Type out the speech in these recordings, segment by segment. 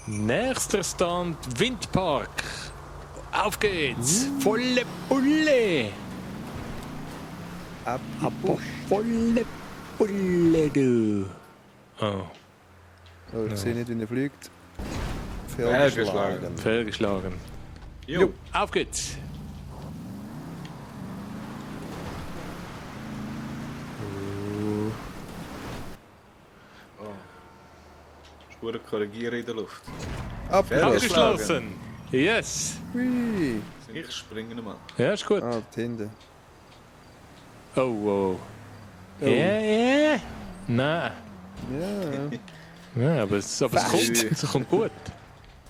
Nächster Stand, Windpark. Auf geht's. Volle Pulle. Aber volle Pulle, du. Oh. Oh, ich sehe nicht, wie er fliegt. Fehlgeschlagen. Fehlgeschlagen. Jo. Auf geht's. Spuren korrigieren in der Luft. Abgeschlossen. Yes. Hui. Ich springe mal. Ja, ist gut. Ah, die Hände. Oh, oh. Ja. Nein. Ja. Ja, aber es kommt gut.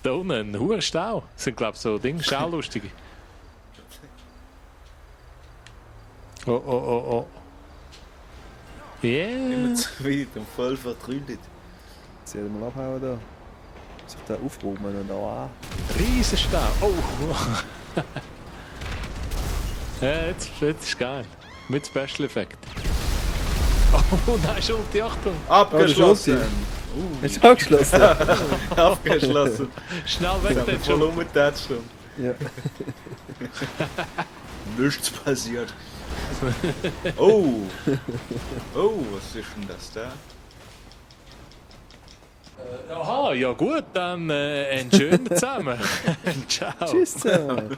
Da unten ein hoher Stau. Das sind, glaube ich, so Dinge, Schaulustige. Oh. Yeah. Immer zu weit und voll vertrüllt. Jetzt mal abhauen da. Sich da aufräumen und da. Riesenstau. Oh. Ja, jetzt ist geil. Mit Special Effekt. Oh nein, Schulti, Achtung. Abgeschlossen. Ist abgeschlossen? Abgeschlossen. Schnell weg, Voll den schon. umgetatscht. Ja. Nichts passiert. Oh. Oh, was ist denn das da? Aha, ja gut, dann einen schönen zusammen. Ciao. Tschüss zusammen.